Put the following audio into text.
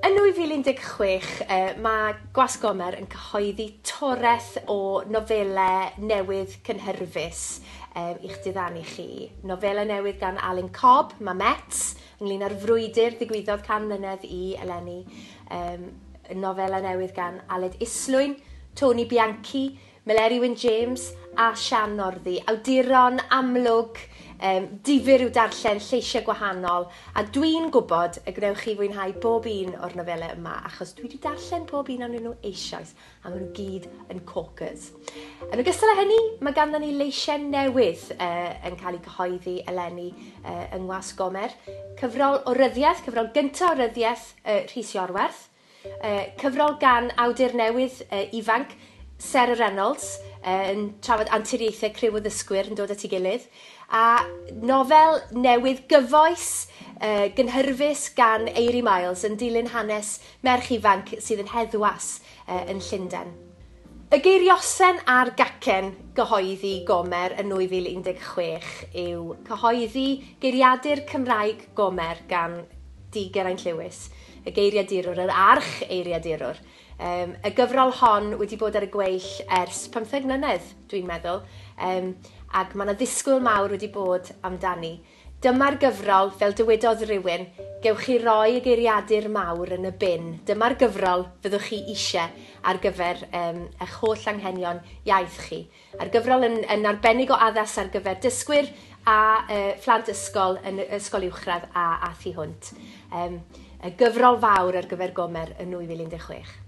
Yn 2016, mae Gwasg Gomer yn cyhoeddi toreth o nofelau newydd cynhyrfus i'ch diddanu chi. Nofelau newydd gan Alun Cobb, mae Mets, ynglyn â'r frwydr ddigwyddodd 100 mlynedd i eleni. Nofelau newydd gan Aled Islwyn, Tony Bianchi, Meleri Wyn James a Sian Northey, awduron amlwg, difyr i'w darllen, lleisiau gwahanol, a dwi'n gwybod y gwnewch chi fwynhau bob un o'r nofelau yma, achos dwi wedi darllen pob un ohonyn nhw eisoes, a maen nhw gyd yn corkers. Yn ogystal â hynny, mae ganddon ni leisiau newydd yn cael eu cyhoeddi eleni yng Ngwasg Gomer. Cyfrol o ryddiaeth, cyfrol gyntaf o ryddiaeth Rhys Iorwerth, Cyfrol gan awdur newydd ifanc, Sarah Reynolds, yn trafod anturiaethau criw o ddysgwyr yn dod at ei gilydd, a nofel newydd gyfoes, gynhyrfus gan Eiry Miles yn dilyn hanes merch ifanc sydd yn heddwas yn Llundain. Y geiriosen a'r gacen gyhoeddi Gomer yn 2016 yw cyhoeddi Geiriadur Cymraeg Gomer gan D Geraint Lewis, y geiriadurwr, yr arch-eiriadurwr. Y gyfrol hon wedi bod ar y gweill ers 15 mlynedd, dwi'n meddwl, ac mae yna ddisgwyl mawr wedi bod amdani. Dyma'r gyfrol, fel dywedodd rhywun, gewch chi roi y geiriadur mawr yn y bin. Dyma'r gyfrol fyddwch chi eisiau ar gyfer eich holl anghenion iaith chi. A'r gyfrol yn, yn arbennig o addas ar gyfer dysgwyr a phlant ysgol yn ysgol uwchradd a thu hwnt. Y gyfrol fawr ar gyfer Gomer yn 2016.